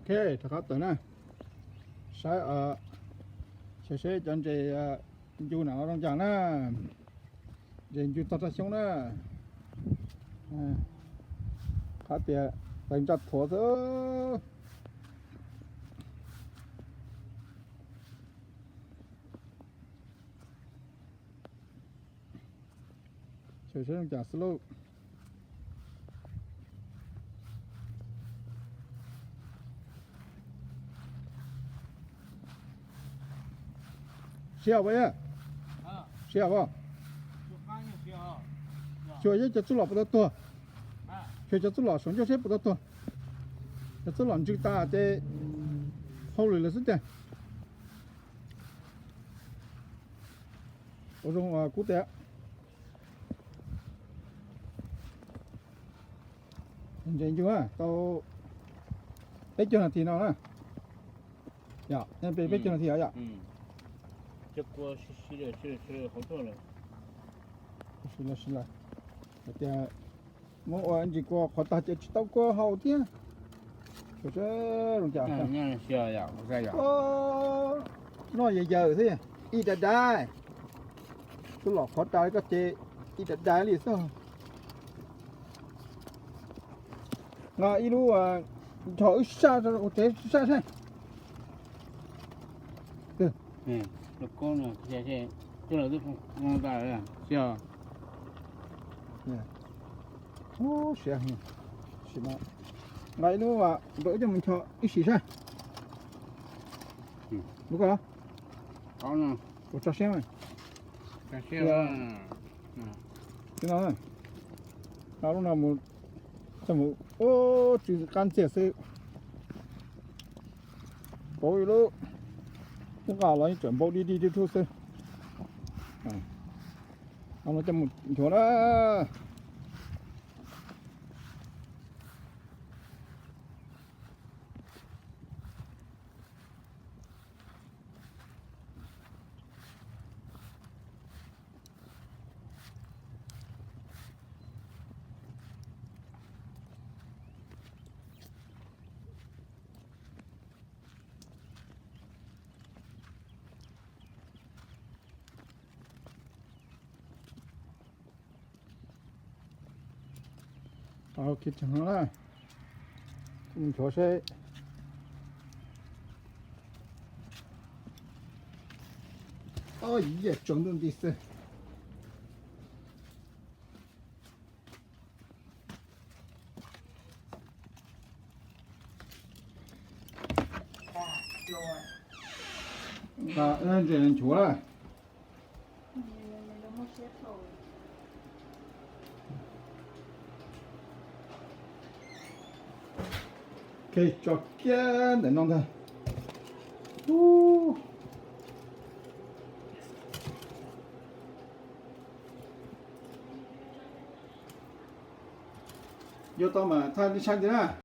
Ok, rov qab tawm na. Saib, xyov seb cov ntses ncu na no zoo cas na. Ntses ncu txog rau xyoob na. Qhab tias tais ntsaj thuav xwb. Xyov seb zoo cas xwb lauj. Siab puas yog? Siab puas? Xyuas yog cov txuj lom puas tau tuag. Xyuas cov txuj lom saum ncauj seb puas tau tuag. Cov txuj lom ntsws tas ces hauj lwm lawm xwb tiag. Ua zoo kub tias ntses ncu tau peb caug nas this no na. Yog peb caug nas this os yom. Siv lawm, siv lawm. Hais tias muab ua ntsis kua qhuav tag ces tsis tau kua hau thiab. Zoo cas noj yawm yawm xwb, ib daim daim. Txuj lom qhuav tas li koj ces ib daim daim li xwb. Nqa ib lub ncho wb saj rau ua tsev saj saib. Siab, nqa ib lub rau wb coj mus ncho ib sim saib. Lub ko, ua tso siab. Lub no, lub no mus, mus tsw qab ntxiag xwb. Pauv ib lub, lub nqa los yeej tseem npau dig dig rub xwb. Coj mus nchuav na. Nchuav seb. Ob yam tsaus ntuj nti xwb. Ntses nchuav lawm. Tso kiag ntawm no ntag. Yuav tau mas thaij li saib ntxiv na.